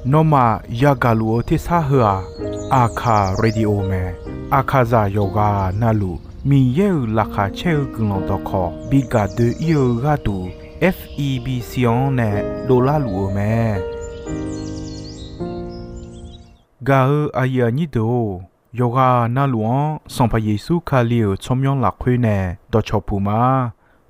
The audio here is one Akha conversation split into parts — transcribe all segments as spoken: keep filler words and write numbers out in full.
Nawmaf yagaq luf-eu tersar heu-aq, Aqkaq Radio mae. Aqkaqzaq yawqghaq navluf Miqyaer-euq laqkhaq caer-eu guiqlanq dawqkawq bi gaq doe-ir-eu gharduq, F E B C-anr nae dovlar luf-eu mae. Gaq-eu aqyuif aqnyir deuq-or, yawqghaq navluf-anr Sanqpaq Yeqsur Kali-euq tsawrmyanr lafkhoer nae dawqcawq puq ma.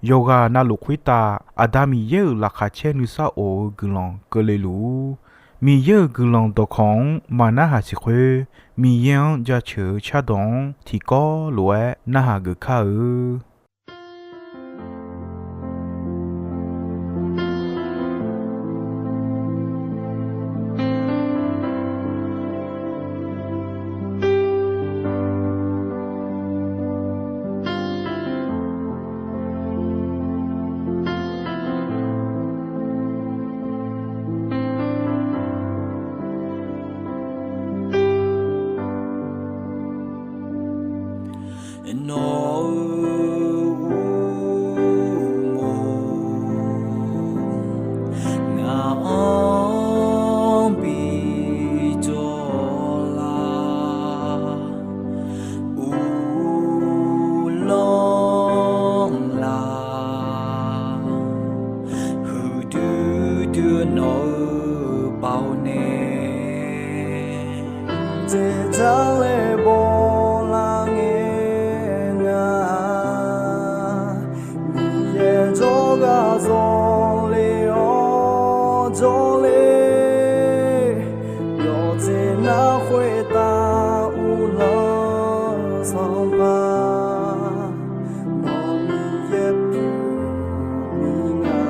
Yawqghaq navluf khoertav Aqda Miqyaer-euq laqkhaq caer nuisar of-eu guiqlanq keuvle luf-ur. Miqyaer-euq guiqlanq dawqkawq-anr maqnarhaq siq khoer, Miqyaer-anr jaceuq-eu cardawq-anr tiqkawv lof-aer narhaq geuf kar-eu. Nawq-euq uqmov ngaq-anr bi jawr lar, uvlanr lar, huiqdui dui-eu nawq-euq baoq nae, dzaeqdzaq laer bawlar ngae nga. Miqyaer jawrgar zawle-awr jawrle, yawqjeq nar khoertav uvlanr-eu Sanqpaq, nawq Miqyaer pyeuf-eu nga.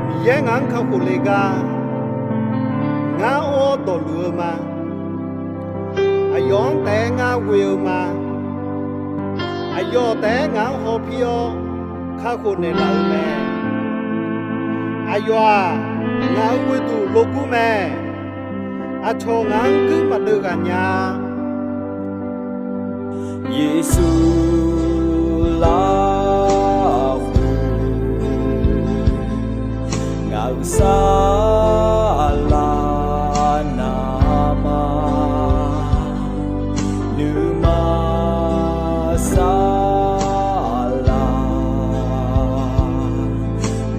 Miqyaer ngaq-anr kakhof le gar, ngar or-awr dawqluf-eu ma. Aqyawf-anr taef-aer ngar ghoe-eu ma. Aqyawf taef-aer ngaq-anr hawpir-awr kakhof naeqlaf-eu mae. Aqyawf-aq, ngaq-euq ghoeduq logur mae. Aqcawq ngaq-anr guir maqdeuv ghaq nya-a. Yeqsur lafkhoer ngaq-euq saflar navmaqma, nuima saflar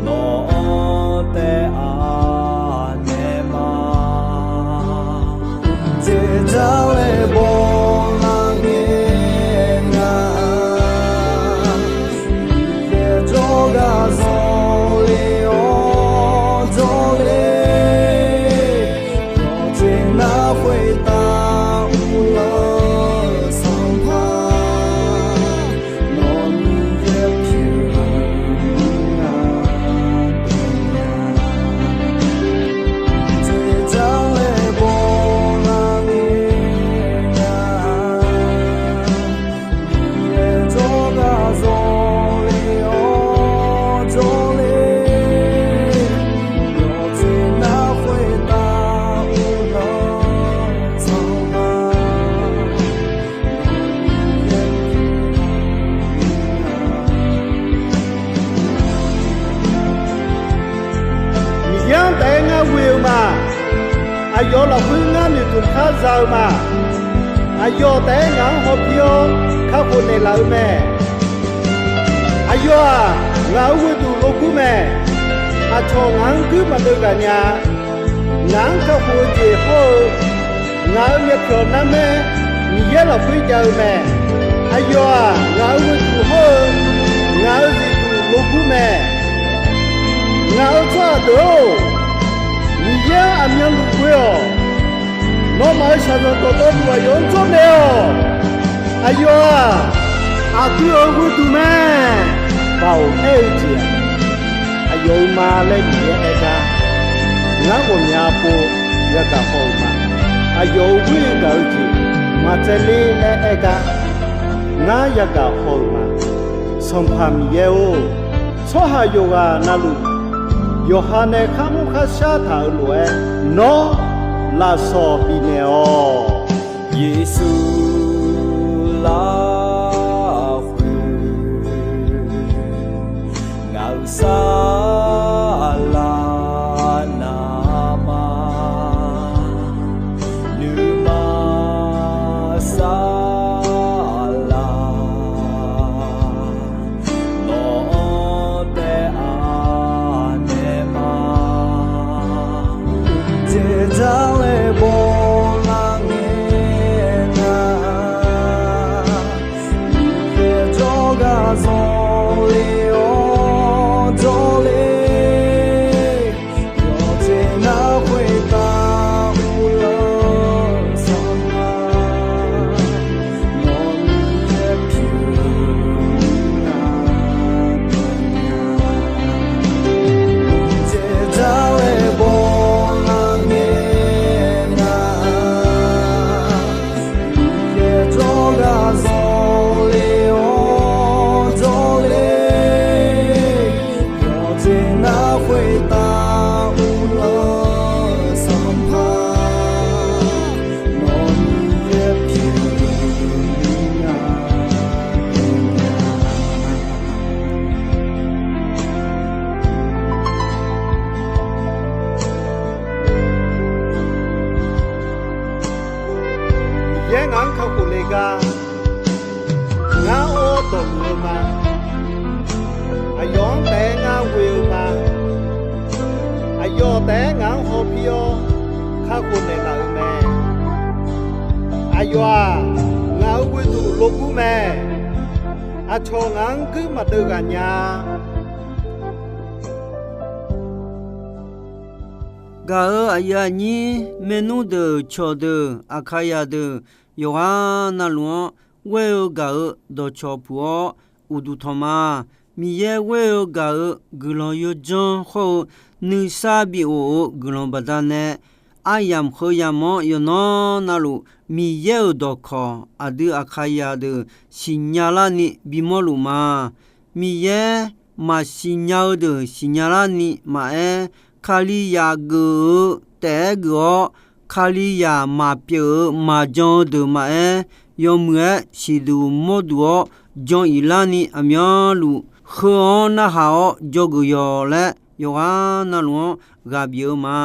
nawq-anr taef-a naeq ma. Dzaeqdzaq laer bawlar ngae nga, Miqyaer jawrgar zawle-awr jawrle, yawqjeq nar khoertav uvlanr-eu Sanqpaq, nawq Miqyaer pyeuf-eu nga. Dzaeqdzaq laer bawlar ngae nga, Miqyaer jawrgar zawle-awr jawrle, yawqjeq nar khoertav uvlanr-eu Sanqpaq, Miqyaer-anr taef-aer ngar ghoe-eu ma. Aqyawf lafkhoer ngar noeqtmq khar za-eu ma. Aqyawf taef-aer ngaq-anr hawpir-awr kakhof naeqlaf-eu mae. Aqyawf-aq, ngaq-euq ghoeduq logur mae. Aqcawq ngaq-anr guir maqdeuv ghaq nya-a. Ngaq-anr kakhof-eu jeq hawr-eu, ngaq-euq myavpyawq narmaer Miqyaer lafkhoer jav-eu mae. Aqyawf-aq, ngaq-euq ghoeduq hawr-eu, ngaq-euq zifduq logur mae. Ngaq-euq tsawrhaq deuq-or, Miqyaer-anr aqmyanluf ghoe-awq. Nawmaf-euq shaqzanq dawqtawvluf aqyawf-anr dzawrnaeq-awq. Aqyawf-aq, aqdui-euq ghoeduq mae. Baoq aer-eu jeq-aq, aqyawf-euq ma laer Miqyaer aer gar, ngar ghawqmya pov yagaq haw-euq ma. Aqyawf-euq ghoer gaq-eu jeq maqtsaevler laer aer gar, ngar yagaq haw-euq ma. Sanqpaq Miqyaer-or, tsawrhaq yawqghaq navluf, yawqha nae kharmr kharshar taq-euq lof-aer, nawr lafsawq bifnaeq-awq. Yeqsur lafkhoer Saqlaq navmaqnui ma saqlaq, nawq-anr taef-a naeq ma. Jeqzaq laer bawlar ngae nar, Miqyaer jawrgar zanqler-awr jawrler, yawqjeq nar khoertav uvlanr sanqpaq, nawq Miqyaer pyeuf nar dawqnya. Jeqzaq laer bawlar ngae nar, Miqyaer jawrgar zanqler-awr jawrler, yawqjeq nar khoertav uvlanr sanqpaq, nawq Miqyaer pyeuf nar dawqnya. Miqyaer ngaq-anr kakhof le gar, ngar-awr dawqluf-eu ma. Aqyawf-anr taef-aer ngar ghoe-eu ma. Aqyawf taef-aer ngaq-anr hawpir-awr kakhof naeqlaf-euq mae. Aqyawf-aq, ngaq-euq ghoeduq logur mae. Aqcawq ngaq-anr guir maqdeuv ghaq nya. Gaq-euq aqyuif aqnyir maernmr deuq cawqdeuq Aqkaqyaq deuq yawqghaq navluf-anr ghoer-eu gaq-eu dawqcawq puq-awr uqduq tanq ma. Miqyaer ghoer-eu gaq-eu guiqlanq yawdzanr hawr-eu nuisar bi of-eu guiqlanq baqdanae aryamq heu yamq-anr yawqnan navluf Miqyaer-euq dawqkawq aqdui Aqkaqyaq deuq siqnya larni bimawr luf ma. Miqyaer maqsiq nya-eu deuq siqnya larni maqaer, Kalizaq geuf-eu taef-aer geuf-awr, Kalizaq maqpyeuf-eu maqjan-eu deuq maqaer, yawmuiq-aer siqduq mawrduq-awr jan-iq larni aqmyanluf heu-anr narhaq-awr dzawgeuf yawq laer yawqghaq navluf-anr ghaq bif-eu ma.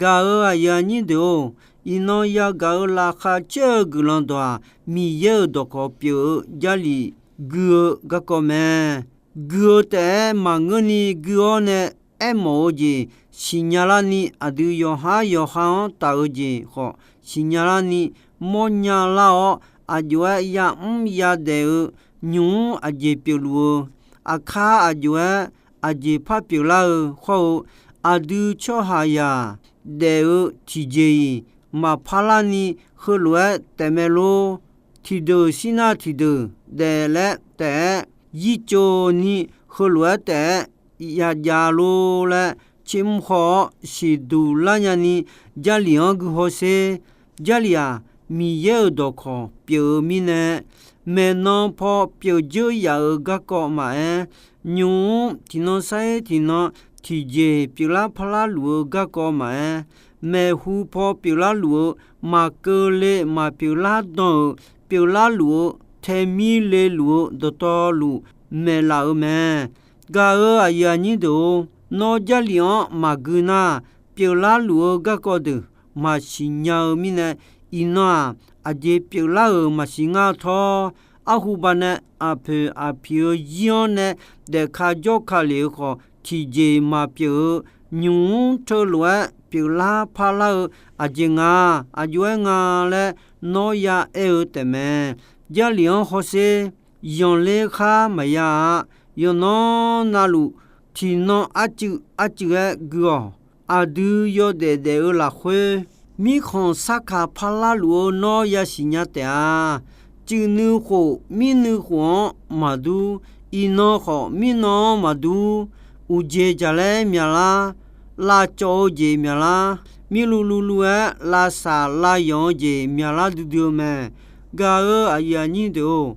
Gaq-euq aqyuif aqnyir deuq-or, iqnan yagaq-eu laqkhaq caer-eu guiqlanq dawq-aq, Miqyaer-euq dawqkawq pyeuf-eu Jarlif gui-eu garkawv mae. Gui-eu taef-aer maqngeurni gui-awr nae aermawf-eu jeq siqnya larni aqdui yawqhar yawqha-anr taf-eu jeq khawf siqnya larni mawrnya lar-awr, aqjox-aer yamr yadaef-eu nymq-mr aqjeq pyeufluf-eu, aqkar aqjox-aer aqjeq par pyeuflar-eu hawr-eu, aqdui tsawrhaqzaq daef-eu tiqjeq-iq maqpar larni heulof-aer taefmae lor. Tiqdeuq shir nar tiqdeuq daef laer taef-aer yirtsov ni heulof-aer taef-aer yajav lor laer, tsermr haw-awr siqduq lar nyani Jarlif-anr guihaw sher. Jarlif-aq, Miqyaer-euq dawqkawq pyeuf-eu mirnae, maeqnan paw pyeuf dzeur yaf-euq garkawv maqaer, nymq-mr tiqnan sar-ir tiqnan tiqjeq pyeuflar parlar luf-eu garkawv maqaer, maeqhu paw pyeuflar luf-eu maqkeuvle maqpyeuflar dan-euq pyeuflar luf-eu taemir le luf-eu dawqtawvluf maeqlaf-eu mae. Gaq-euq aqyuif aqnyir deuq-or, nawr Jarlif-anr maqgui nar, pyeuflar luf-eu garkawv deuq maqsiq nya-eu mirnae, iqnan-aq, aqjeq pyeuflar-euq maqsiq ngar tawr. Arhu baqnae aqpoeq aqpiq-eu zir-anr nae daefka jawrka lef-eu khawf, tiqjeq maqpyeuf-eu nymq-mr teulof-aer pyeuflar parlar-eu aqjeq nga, aqjox-aer nga laer nawr ya aer-eu taefmae. Jarlif-anr hawsher. Zanqler khar maqya-a. Yawqnan navluf tiqnan arcuiv arcuiv-aer gui-awq. Aqdui yawdaef daef-eu lafkhoer, mirkhanq sarkaq parlar luf-eu nawr yasiq nya taef-a. Cuiv nuikhof mir nuikhof-anr maqdur, iqnan khawf mirnan-anr maqdur. Uqjeq jaqlaer myaqlar, lavcawv-eu jeq myaqlar, mirluv luvluv-aer lavsaq lavyanq-eu jeq myaqlar duidui-eu mae. Gaq-euq aqyuif aqnyir deuq-or,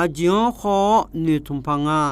aqjeq-anr haw-awr noeqtmq paq nga.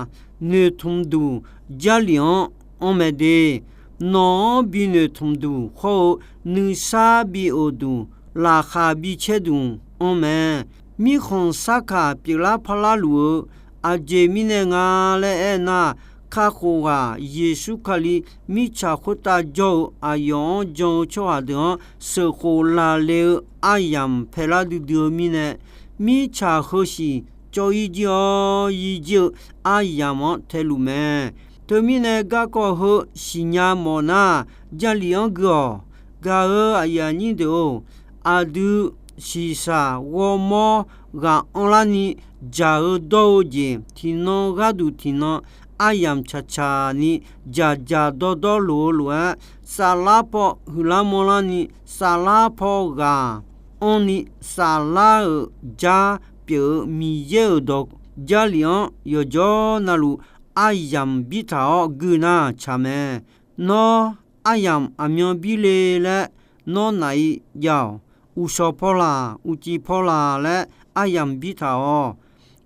Noeqtmq duq Jarlif-anr anr mae de. Nawq-anr bi noeqtmq duq hawr-eu nuisar bi of duq, laqkhaq bi caer duq anr mae. Mirkhanq sarkaq pyeuflar parlar luf-eu aqjeq mirnae nga laer aernar, kakhof ghaq Yeqsur Kali mirtsaq khoertav jawr-eu aqyawf-anr jan-eu tsawrhaq deuq-anr sheuqkhof laf le-eu aryamq paelar duidui-eu mirnae, mirtsaq heu siq cawv-ir jir-awr yir jir-eu aryamq-anr taeluf mae. Teumirnae garkawv heu siqnya mawf nar, Jarlif-anr gui-awq. Gaq-euq aqyuif aqnyir deuq-or, aqdui shiqshaq ghawrmawr ghaq anrlarni dzaq-eu dawr-eu jeq tiqnan gharduq tiqnan aryamq tsaqtsaq ni dzaqdzaq dawrdawr lof-eu lof-aer, saflar paw huiqlar manrlarni, saflar paw ghaq anrni, saflar-euq jar pyeuf-eu Miqyaer-euq dawq Jarlif-anr yawqjawr navluf aryamq bir taq-awr gui nar tsaq mae. Nawr aryamq aqmyan bir le laer nawr naf-ir jav-awq. Uqshawq paw laq, uqcif paw laq laer aryamq bir taq-awq.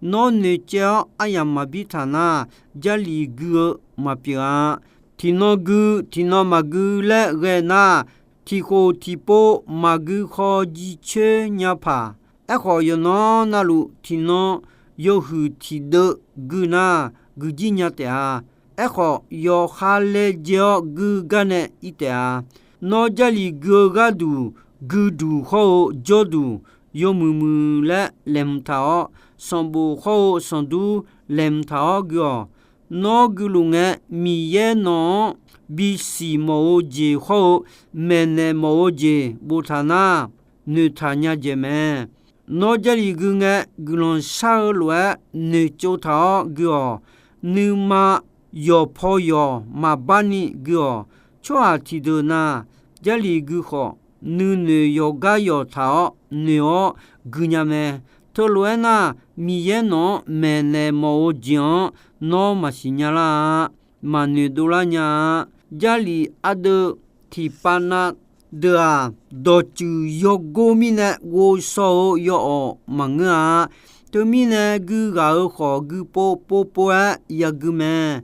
Nawr noeqcaev-awr aryamq maqbir taq nar, Jarlif gui-eu maqpyeuf-a. Tiqnan gui tiqnan maqgui laer ghae nar, tiqkhof tiqpov maqgui khaw jircoer nya paq. Aerkhawf, yawqnan navluf tiqnan yawhuiq tiqdeuv gui nar, gui jir nya taef-a. Aerkhawf, yawqha laejae-awr gui gar nae ir taef-a. Nawr Jarlif gui-eu gharduq, guiduq hawr-eu jawrduq yawmuiq muiq laer laeqhmq taq-awr, sanqbof hawr-eu sanqdur laeqhmq taq-awr gui-awq. Nawr guiluf ngae, Miqyaer nawq-anr bisiq mawf-eu jeq hawr-eu maeqnaeq mawf-eu jeq boftaq nar, noeqtaq nya dzaeq mae. Nawr Jarlif gui ngae, guiqlanq shar-eu lof-aer noeqtsov taq-awr gui-awq. Nuima yawqpaw yawq maqbarni gui-awq. Tsawrhaq tiqdeuq na, Jarlif gui khawf, nuinoeq yawqgar yawq taq-awr noeq-awr gui nya mae. Teulof-aer nar, Miqyaer nawq-anr maeqnaeq mawf-eu jeq-anr nawr maqsiq nya lar-a. Maqnoeq dovlar nya-a. Jarlif ardeuv tiqpav na deuq-aq, dawqtsuif yawgor mirnae ghovshaw-eu yawawq maqngeur-a. Teumirnae, gui ghaq-euq khawf, guipov povpov-aer yagui mae.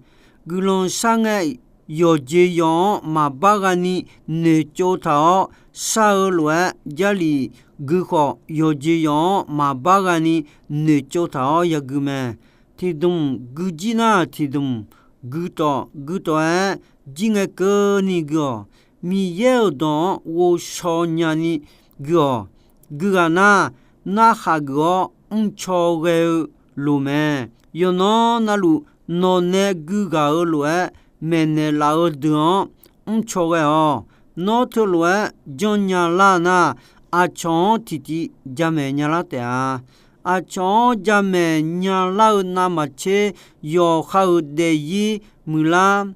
Guiqlanq shar ngae, yawqjeq yawq-anr maqbar ghani noeqtsov taq-awr shar-eu lof-aer, Jarlif gui khawf, yawqjeq yawq-anr maqbar ghani noeqtsov taq-awr yagui mae. Tiqdmq gui jir nar, tiqdmq guitawf guitawf-aer jir ngae keuvni gui-awq. Miqyaer-euq dawq-anr ghovshaw nyani gui-awq. Gui ghaq nar, narhaq geuf-awr mrcaw ghae-eu loq mae. Yawqnan navluf nawqnae gui ghaq-eu lof-aer maeqnaeq laf-eu deuq-anr mrcaw ghae-awq. Nawr teulof-aer janrnya lar nar, aqcawq-anr tiqtiv jamaeq nyalar taef-a. Aqcawq-anr jamaeq nyalar-eu navmaqtser, yawqha-euq daefzir muiqlar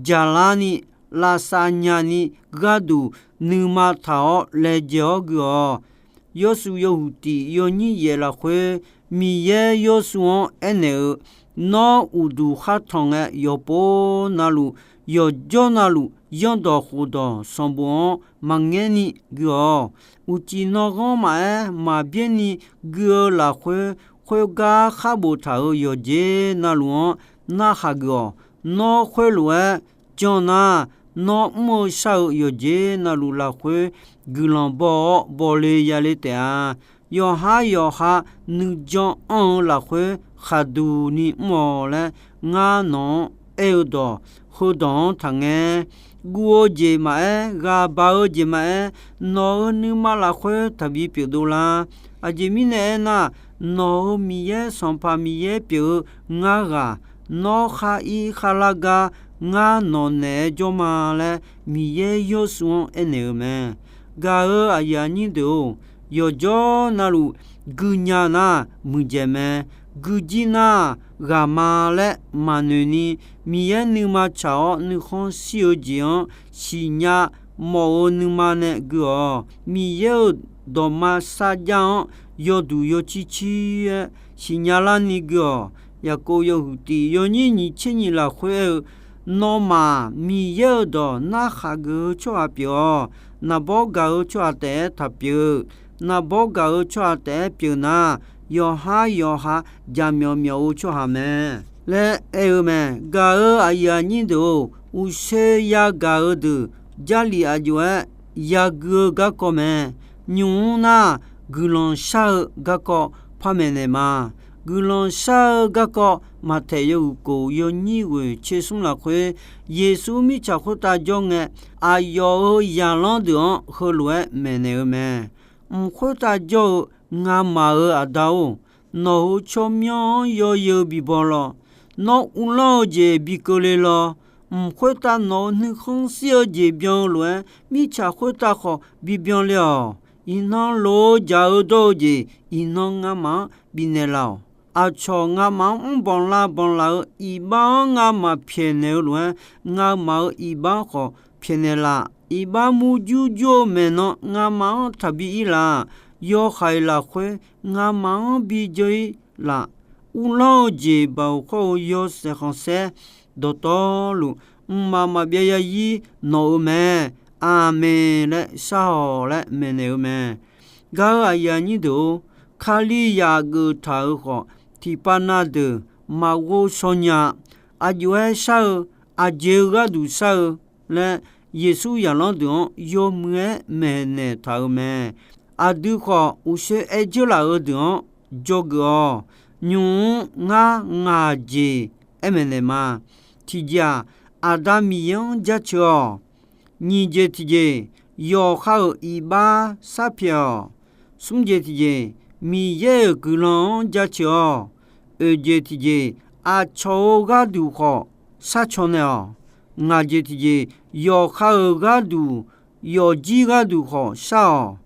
jaqlarni, lavsav nyani gharduq nuima taq-awr laejae-awr gui-awq. Yawshuif yawhuiq tiq yawnyir yaef lafkhoer, Miqyaer Yawshuif-anr aernaeq-eu, Nawr uqduq khar tanq ngae yawqpov navluf, yawqjawr navluf, zanrdawq khofdawq sanqbof-anr maqngaerni gui-awq. Uqcif nanghanr maqaer maqbyaerni gui-eu lafkhoer, khoergar khar boftaq-euq yawqjeq navluf-anr narhaq geuf-awq. Nawr khoerlof-aer jan nar, nawr mr-eu shar-eu yawqjeq navluf lafkhoer guiqlanq baw-awr bawle yale taef-a. Yawqhar yawqha nuijan anr-eu lafkhoer khaqduq ni mr-awq laer, ngar nawq-anr aer-eu dawq heudawq-anr taqngae. Guv-eu jeq maqaer, ghaqbaq-eu jeq maqaer, nawq-euq nuima lafkhoer taqbi pyeuf dovlar. Aqjeq mirnae aernar, nawq-euq Miqyaer Sanqpaq Miqyaer pyeuf-eu ngar ghaq, nawr khar ir khar lar gar ngar nawq naeq-aer jawr ma laer, Miqyaer Yawshuif-anr aernaeq-eu mae. Gaq-euq aqyuif aqnyir deuq-or, yawqjawr navluf guinya nar muiqdzaeq mae. Guijir nar ghaq ma laer maqnoeq ni, Miqyaer nuima tsaq-awr nuikhanr shir-eu jeq-anr siqnya mawf-eu nuima nae gui-awq. Miqyaer-euq dawqma sarjax-anr yawduq yawcir cir-aer siqnya larni gui-awq. Yaqkov yawhuiq tiq yawnyir nyiq tser nyiq lafkhoer aer-eu, Nawmaf Miqyaer-euq dawq narhaq geuf-eu tsawrhaq pyeuf-awq. Naqbawr gaq-eu tsawrhaq taef-aer taqpyeuf. Naqbawr gaq-eu tsawrhaq taef-aer pyeuf nar, yawqhar yawqha jaqmyawf myawf-eu tsawrhaq mae laer aer-eu mae. Gaq-euq aqyuif aqnyir deuq-or, uqshoe yagaq-eu deuq Jarlif aqjox-aer yagui-eu garkawv mae. Nymq-mr nar, guiqlanq shar-eu garkawv par maeqnaeq ma. Guiqlanq shar-eu garkawv Maqtaeq yawhuiq kof yawnyir ghoeq tser smr lafkhoer, Yeqsur mirtsaq khoertav jawr ngae, aqyawf-euq zaqlanr deuq-anr heulof-aer maeqnaeq-eu mae. Mq khoertav jawr-eu ngamaf-euq Aqda-or, nawq-euq tsawrmyanr-anr yawzeu bibaw lawr. Nawr uvlanr-eu jeq bi keuvle lawr. Mq khoertav nawq-euq nuikhanr shir-eu jeq byan-eu lof-aer, mirtsaq khoertav khawf bibyan le-awq. Iqnan loq-eu jaq-eu dawr-eu jeq, iqnan ngamaf-anr bifnaeq laf-awq. Aqcawq ngamaf-anr mrbanq lavbanq laf-eu iqbax-anr ngamaf pyaeqnaeq-eu lof-aer, ngamaf-euq iqbax-anr khawf pyaeqnaeq laf. Iqbax murjur jur-eu maeqnan ngamaf-anr taqbi ir laf. Yawhaiq lafkhoer ngamaf-anr bi jawr ir laf. Uvlanr-eu jeq baoq khawr-eu yawshaef khanqsaer dawqtawvluf, mqmaq maqbyav yazir nawq-eu mae. Aqmeq laer shar-awq laer maeqnaeq-eu mae. Gaq-euq aqyuif aqnyir deuq-or, Kalizaq geuf-taq-euq khawf, tiqpav na deuq maqghov shaw nya. Aqjox-aer shar-eu, aqjeq-eu gharduq shar-eu laer, Yeqsur zaqlanr deuq-anr yawmuiq-aer maeqnaeq taq-euq mae. Aqdui khawf, uqshoe aer dzeurlaf-eu deuq-anr dzawgeuf-awq. Nymq-mr ngar ngaq jeq aer maeqnaeq ma. Tiqjeq-aq, Aqda Miqyaer-anr jaceuq-awq. Nyiq jeq tiqjeq, yawqha-euq iqbax sharpyaeq-awq. Smr jeq tiqjeq, Miqyaer-euq guiqlanq-anr jaceuq-awq. Oeq jeq tiqjeq, aqcawq-euq gharduq khawf sharcaw naeq-awq. Ngaq jeq tiqjeq, yawqha-euq gharduq, yawfjir gharduq khawf shar-awq.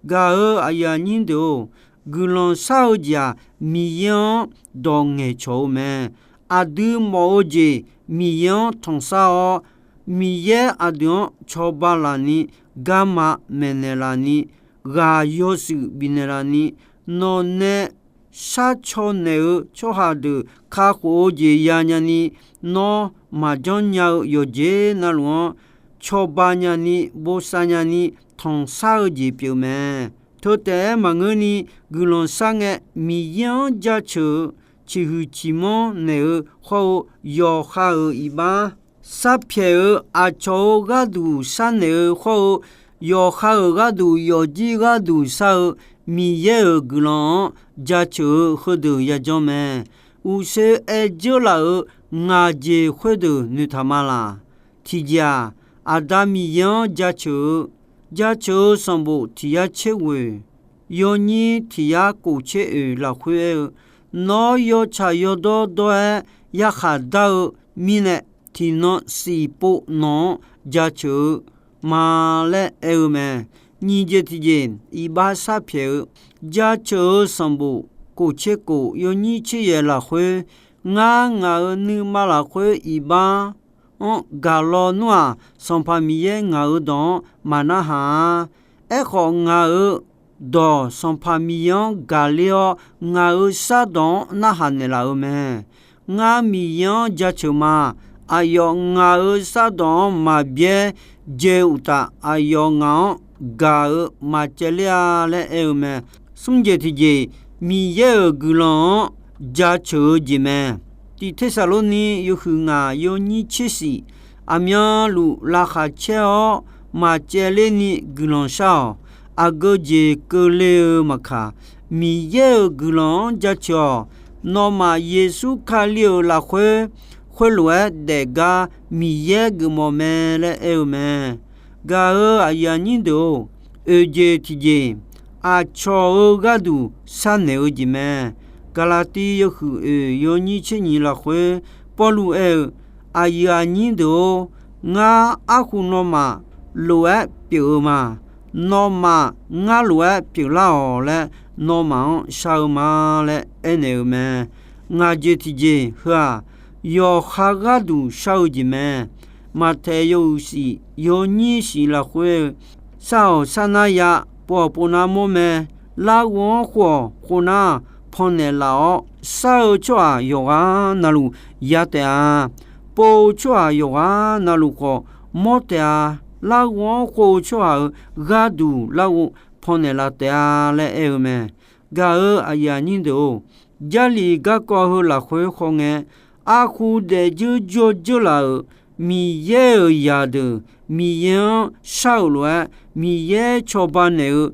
Gaq-euq aqyuif aqnyir deuq-or, guiqlanq shar-eu jeq-aq, Miqyaer-anr dawq ngaeqcawq-eu mae. Aqdui mawf-eu jeq Miqyaer-anr tanqshar-awr, Miqyaer aqdui-anr cawba lafni, garma maeqnaeq lafni, ghaq yawshuif bifnaeq lafni, nawqnae sharcaw naeq-eu tsawrhaq deuq kakhof-eu jeq yanya ni, nawr maqjanr nya-eu yawqjeq navluf-anr cawba nyani, bosav nyani, tanqshar-eu jeq pyeuf mae. Teu taef-aer maqngeurni, guiqlanq shar ngae Miqyaer-anr jaceuq-eu, ciqhuiq ciqmanr naeq-eu khawr-eu yawqha-euq iqbax sharpyaeq-eu, aqcawq-euq gharduq sharnaeq-eu khawr-eu yawqha-euq gharduq, yawfjir gharduq shar-eu Miqyaer-euq guiqlanq-anr jaceuq-eu heudeuq yajawr mae. Uqshoe aer dzeurlaf-euq ngaq jeq khoerdeuq noeqtaq ma laq. Tiqjeq-aq, Aqda Miqyaer-anr jaceuq-eu, jaceuq-eu sanqbof tiq yar tser ghoeq, yawnyir tiq yar kof tser oeq lafkhoer aer-eu, Nawr yawtsaq yawdawr dawr-aer yarkhaq dar-eu mirnae, tiqnan siqpov nawq-anr jaceuq-eu ma laer aer-eu mae. Nyiq jeq tiqjeq, iqbax sharpyaeq-eu, jaceuq-eu sanqbof kof tser kof yawnyir tser yaeq lafkhoer, Ngar ngaq-euq nuima lafkhoer iqbax-anr gaq lawnmr-aq, Sanqpaq Miqyaer ngaq-euq dawq-anr maqnarhaq-a. Aerkhawf, ngaq-euq dawq Sanqpaq Miqyaer-anr gaqler-awr, ngaq-euq shardawq-anr narhaq naeqlaf-eu mae. Ngar Miqyaer-anr jaceuq ma. Aqyawf ngaq-euq shardawq-anr maqbyaer dzae uqtaf, aqyawf ngaq-anr gaq-eu maqcaevler-a laer aer-eu mae. Smr jeq tiqjeq, Miqyaer-euq guiqlanq-anr jaceuq-eu jeq mae. Tiq Tersaqlorni yawhuiq ngaq yawnyir tser shif, aqmyanluf laqkhaq caer-awr maqcaevler ni guiqlanq shar-awq. Aqgeu jeq keuvle-eu maqkaq, Miqyaer-euq guiqlanq-anr jaceuq-awq. Nawmaf Yeqsur Kali-euq lafkhoer khoerlof-aer daefgar Miqyaer geufmawf mae laer aer-eu mae. Gaq-euq aqyuif aqnyir deuq-or, oeq jeq tiqjeq, aqcawq-euq gharduq sharnaeq-eu jeq mae. Gaqlaqtiv yawhuiq oeq yawnyir tser nyiq lafkhoer Pawrluv aer-eu, Aqyuif aqnyir deuq-or, ngar arhu nawmaf lof-aer pyeuf-eu ma. Nawmaf ngar lof-aer pyeuflar-awq laer, nawmaf-anr shar-eu ma laer aernaeq-eu mae. Ngaq jeq tiqjeq heu-aq, yawqha gharduq shar-eu jeq mae. Maqtaeq yawhuiq shif yawnyir shif lafkhoer, Sar-awq, sar nar ya, pov-awq, pov nar mawr mae. Larghov-anr khov-awq, khov nar, pannaeq laf-awr, sar-eu tsawrhaq yawqghaq navluf ya taef-a. Pov-eu tsawrhaq yawqghaq navluf khawf mawr taef-a. Larghov-anr khov-eu tsawrhaq-euq gharduq larghov pannaeq laf taef-a laer aer-eu mae. Gaq-euq aqyuif aqnyir deuq-or, Jarlif garkawv heu lafkhoer khawf ngae, arhu daefdzeur jawr dzeurlaf-euq Miqyaer-euq zaqdeuq, Miqyaer-anr shar-euq lof-aer, Miqyaer cawba naeq-eu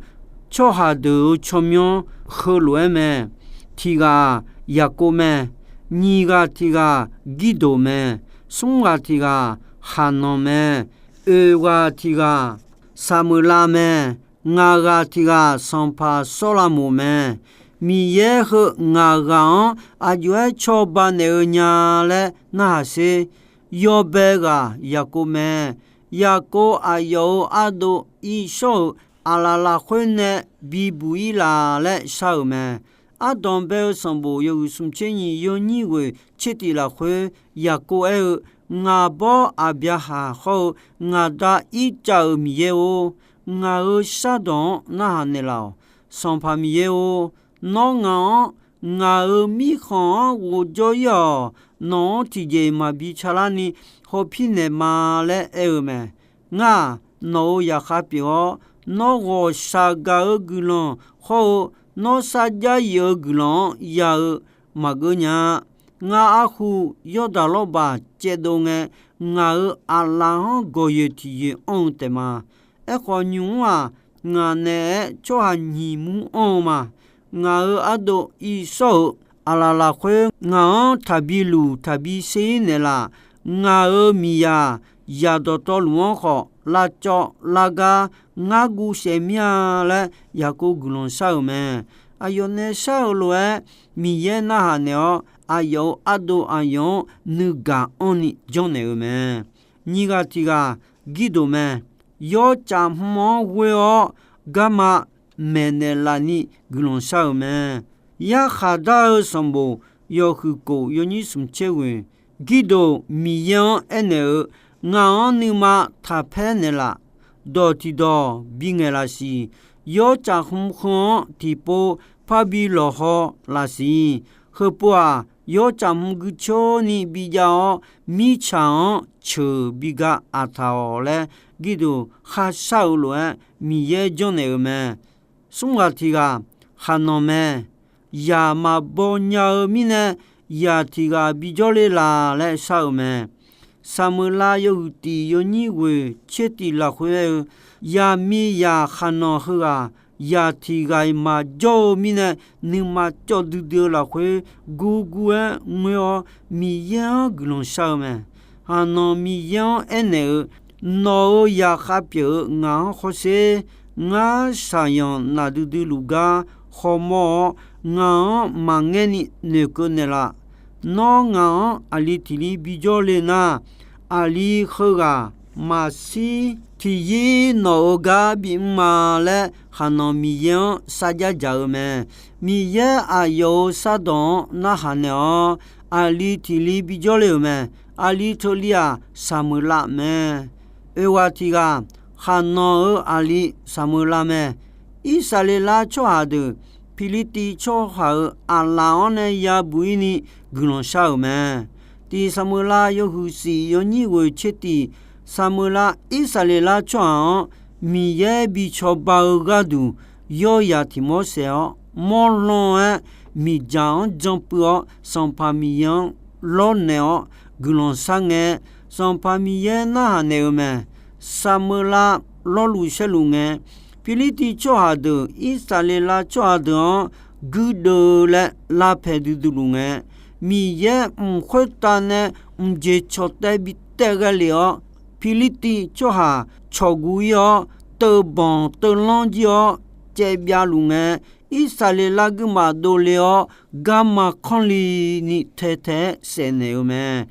tsawrhaq deuq-euq tsawrmyanr heulof-aer mae. Tiq ghaq-aq, Yaqkov mae. Nyiq ghaq tiq ghaq Girdoq mae. Smr ghaq tiq ghaq Haqnanq mae. Oeq ghaq tiq ghaq Saqmeuqlav mae. Ngaq ghaq tiq ghaq sanqpaq Sawrlamoq mae. Miqyaer heu ngaq ghaq-anr aqjox-aer cawba naeq-eu nya laer narhaq sher. Yawbae ghaq Yaqkov mae. Yaqkov aqyawf-euq ardov Irsawr-euq aqlaf lafkhoer nae bibuq-ir laf laer shar-euq mae. Ardanq bae-eu sanqbof yawhuiq smq tser nyiq yawnyir ghoeq tser tiq lafkhoer Yaqkov aer-eu, Ngaq bawr Aqbyaqhaq hawr-eu ngaq da Irtsav-euq Miqyaer-or, ngaq-euq shardawq-anr narhaq naeqlaf-awq. Sanqpaq Miqyaer-or, nawr ngaq-anr ngaq-euq mirkhanq-anr ghofjawr-ir-awq. Nawq-anr tiqjeq maqbi calar ni hawpir naeq ma laer aer-eu mae. Ngar-aq, nawq-euq zaqkhav pyeuf-awr, nawr ghawqshaq gaq-eu guiqlanq hawr-eu, nawr sarjax yif-eu guiqlanq-anr ya-eu maqgeur nya-a. Ngar arhu Yawrdaq lawrbaq caevdov ngae, ngaq-euq aqlaf-anr gawqyoeq tiqyoeq anr-eu taef ma. Aerkhawf, nymq-mr-aq, ngaq naeq-aer tsawrhaq nyiq mur anr-eu ma. Ngaq-euq ardov Irsawr-euq aqlaf lafkhoer ngaq-anr taqbi luf taqbi sher-ir naeqlaf. Ngaq-euq miqyaq zaq dawqtawvluf-anr khawf lavcawv lavgar ngar guv saef mir-a laer Yaqkov guiqlanq shar-euq mae. Aqyawf nae shar-eu lof-aer Miqyaer narhaq naeq-awr, aqyawf-euq ardov aqyawf-anr nuigaq anrni janrnaeq-eu mae. Nyiq ghaq tiq ghaq Girdoq mae. Yawtsaf hmq-anr ghoe-awr garma maeqnaeq laf ni guiqlanq shar-euq mae. Yarkhaq dar-eu sanqbof yawhuiq kof yawnyir smq tser ghoeq, Girdoq Miqyaer-anr aernaeq-eu, Ngaq-anr nuima taqpaer naeqlaf. Dawq tiqdawq bingaeq laf siq. Yawtsaf hmq heu-anr tiqpov parbi lawqhaw laf siq. Heupov-aq, yawtsaf hmq guicoer ni bijav-awr, mirtsaq-anr ceuq biga aqtaq-awq laer, Girdoq kharshar-eu lof-aer Miqyaer janrnaeq-euq mae. Smr ghaq tiq ghaq Haqnanq mae. Zaq maqbaw nya-eu mirnae, zaq tiq ghaq bijawr le laf laer shar-euq mae. Saqmeuqlav yawhuiq tiq yawnyir ghoeq tser tiq lafkhoer aer-eu, zaqmiqzaq Haqnanq heughaq zaq tiq ghaq-iq maqjawr-eu mirnae, nuima cawv duidui-eu lafkhoer gurgur-aer ngoer-awr, Miqyaer-anr guiqlanq shar-eu mae. Haqnanq Miqyaer-anr aernaeq-eu, Nawq-euq zaqkhav pyeuf-eu ngaq-anr hawsher. Ngar shaqyanq nafdui dui luf gar hawmawr-awr, ngaq-anr maqngaer ni noeqkeuv naeqlaf. Nawr ngaq-anr aqli tiq li bijawr le nar, aqli heughaq maqshir tiqyir nawq-euq gar bimr ma laer, Haqnanq Miqyaer-anr sarjax dzaq-eu mae. Miqyaer aqyawf-euq shardawq-anr narhaq naeq-awr, aqli tiq li bijawr le-euq mae. Aqli teu li-aq, Saqmeuqlav mae. Oeq ghaq tiq ghaq Haqnanq-euq aqli Saqmeuqlav mae. Irsaqleqlav tsawrhaq deuq Pirlirtiv tsawrhaq-euq aqlaf-anr nae yabuq-ir ni guiqlanq shar-euq mae. Tiq Saqmeuqlav yawhuiq siq yawnyir ghoeq tser tiq, Saqmeuqlav Irsaqleqlav tsawrhaq-anr Miqyaer bi cawba-eu gharduq yawrzaq tiq mawr saef-awr, mawrlan-aer miqdzaq-anr jan puiv-awr, Sanqpaq Miqyaer-anr lawrnaeq-awr guiqlanq shar ngae, Sanqpaq Miqyaer narhaq naeq-eu mae. Saqmeuqlav lawrluf saerluf ngae, Pirlirtiv tsawrhaq deuq Irsaqleqlav tsawrhaq deuq-anr guirdeuv laer lavpaeq duidui luf ngae, Miqyaer mq khoertav nae mqjeq cawqtaev bi taev ghae lef-awr, Pirlirtiv tsawrhaq cawqguv-ir-awr, teubanq teuvlanr jir-awr caevbyav luf ngae, Irsaqleqlav guirmaf dovle-awr, garma kanrli ni taetae-aer saefnaeq-eu mae.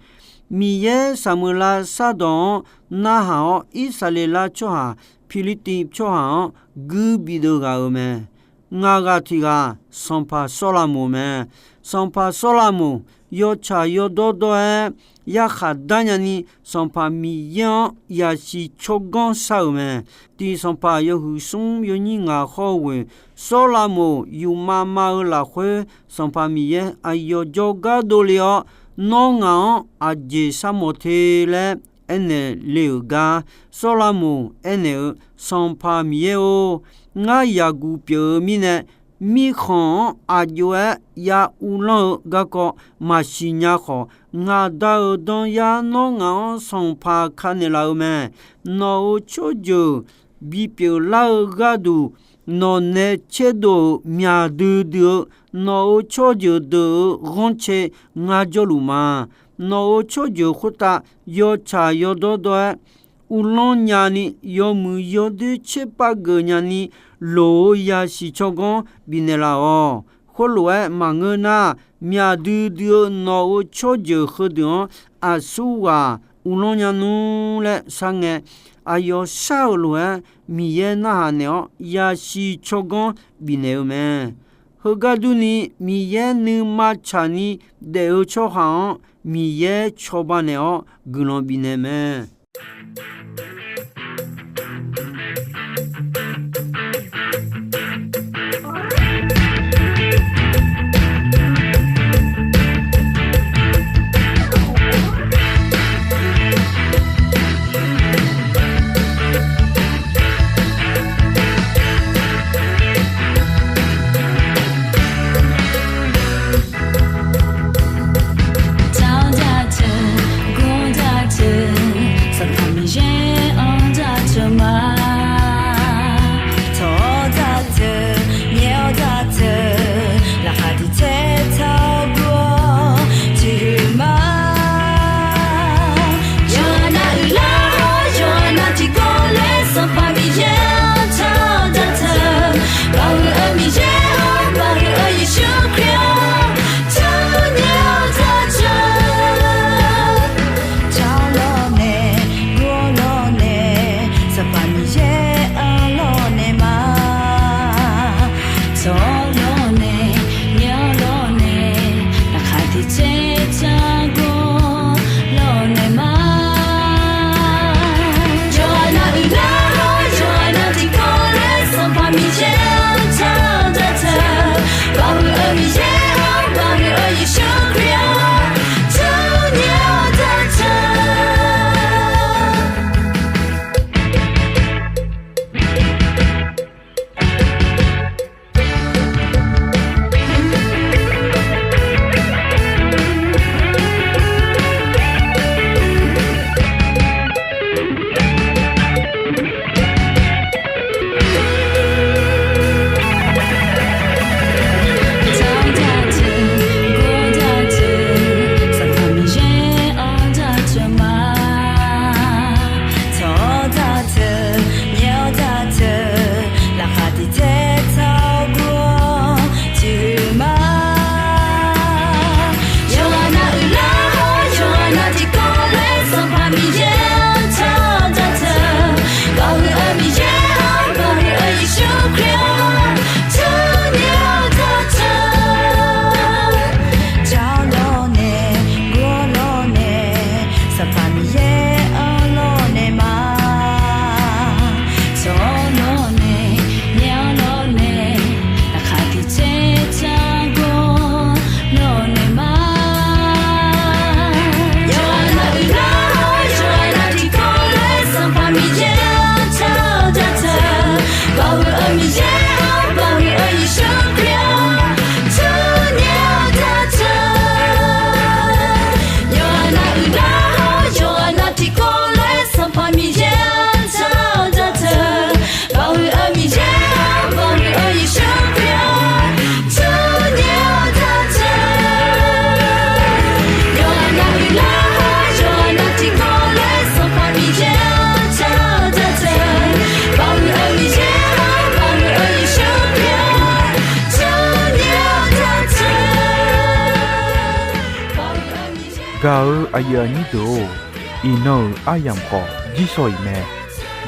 Miqyaer Saqmeuqlav shardawq-anr narhaq-awr, Irsaqleqlav tsawrhaq Pirlirtiv tsawrhaq-anr guir bideuv ghaq-euq mae. Ngaq ghaq tiq ghaq Sanqpaq Sawrlamoq mae. Sanqpaq Sawrlamoq yawtsaq yawdawr dawr-aer yarkhaq dar nyani, Sanqpaq Miqyaer-anr yasiq tsawrganr shar-euq mae. Tiq Sanqpaq yawhuiq smr yawnyir ngaq hawr-eu ghoeq, Sawrlamoq yufmav mav-eu lafkhoer, Sanqpaq Miqyaer aqyawf jawrgar dovle-awr, Nawr ngaq-anr aqjeq sharmawf te laer aernaeq le-euq gar, Sawrlamoq aernaeq-eu, Sanqpaq Miqyaer-or, ngar yaqguq pyeuf-eu mirnae, mirkhanq-anr aqjox-aer ya uvlanr-eu garkawv maqsiq nya khawf, ngaq Da-euq danzar nawr ngaq-anr sanqpaq ka naeqlaf-eu mae. Nawq-euq tsawrjeuq bipyeuf lar-eu gharduq, nawq nae caerdov-euq myaq duidui-eu nawq-euq tsawrjeuq deuq-euq ghanrcae ngar jawrluf ma. Nawq-euq tsawrjeuq khoertav yawtsaq yawdawr dawr-aer, uvlanr nyani, yawmuiq yawdoer tserpav geuf nyani, loq-eu yasiq tsawrganr bifnaeq laf-awq. Khoerlof-aer maqngeur nar, myaq duidui-eu nawq-euq tsawrjeuq heudeuq-anr aqsurghaq uvlanr nya nmr laer sharngae, aqyawf shar-euq lof-aer Miqyaer narhaq naeq-awr, yasiq tsawrganr bifnaeq-eu mae. Heugar durni, Miqyaer nuima tsaqni daef-eu tsawrhaq-anr Miqyaer cawba naeq-awr guiqlanq bifnaeq mae. Tawq-awr jateuq, gor jateuq, Sanqpaq Miqyaer-anr jaceuq ma. Tawq-awr jateuq, nyae-awr jateuq, laqkhaq tiq tsaer taq gur-awr tiqhuiq ma. Yawqha nav uiqlar-awr, yawqha nav tiqkawv laer Sanqpaq Miqyaer-anr tawq-awr jateuq, Baoq huiq-eu Miqyaer-awr, Baoq huiq-eu Yeqsur Kali-awr, tawq-awr nyae-awr jateuq. Tawq-awr lawrnaeq, gur-awr lawrnaeq, Sanqpaq Miqyaer-anr lawrnaeq ma. Tawq-awr lawrnaeq, nyae-awr lawrnaeq, laqkhaq tiq tsaer taq gur-awr lawrnaeq ma. Yawqha nav uiqlar-awr, yawqha nav tiqkawv laer Sanqpaq Miqyaer-anr tawq-awr jateuq, Baoq huiq-eu Miqyaer-awr, Baoq huiq-eu Yeqsur Kali-awr, tawq-awr nyae-awr jateuq. Tawq-awr jateuq, gor jateuq, Sanqpaq Miqyaer-anr jaceuq ma. Tawq-awr jateuq, nyae-awr jateuq, laqkhaq tiq tsaer taq gur-awr tiqhuiq ma. Yawqha nav uiqlar-awr, yawqha nav tiqkawv laer Sanqpaq Miqyaer-anr tawq-awr jateuq, Baoq huiq-eu Miqyaer-awr, Baoq huiq-eu Yeqsur Kali-awr, tawq-awr nyae-awr jateuq. Tawq-awr lawrnaeq, gur-awr lawrnaeq, Sanqpaq Miqyaer-anr lawrnaeq ma. Tawq-awr lawrnaeq, nyae-awr lawrnaeq, laqkhaq tiq tsaer taq gur-awr lawrnaeq ma. Yawqha nav uiqlar-awr, yawqha nav tiqkawv laer Sanqpaq Miqyaer-anr tawq-awr jateuq, Baoq huiq-eu Miqyaer-awr, Baoq huiq-eu Yeqsur Kali-awr, tawq-awr nyae-awr jateuq. Yawqha nav uiqlar-awr, yawqha nav tiqkawv laer Sanqpaq Miqyaer-anr tawq-awr jateuq, Baoq huiq-eu Miqyaer-awr, Baoq huiq-eu Yeqsur Kali-awr, tawq-awr nyae-awr jateuq. Yawqha nav uiqlar-awr, yawqha nav tiqkawv laer Sanqpaq Miqyaer-anr tawq-awr jateuq, Baoq huiq-eu Miqyaer-awr, Baoq huiq-eu Yeqsur Kali-awr, tawq-awr nyae-awr jateuq. Gaq-eu aqyuif aqnyir deuq-or, iqnan-euq aryamq khawf jirsawq iq mae.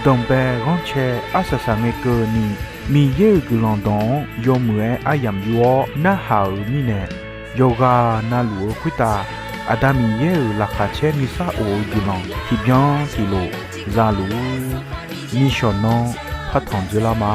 Danqbae ghanrcae arsaq saqngae keuvni, Miqyaer-euq guiqlanq dawq-anr yawmuiq-aer aryamq yur-awr narhaq-euq mirnae, yawqghaq navluf-eu khoertav Aqda Miqyaer-euq laqkhaq caer nuisar of-eu guiqlanq tiqbyan tiqlof zaluf-ur. Nishawq nanr partanq dzeurlar ma.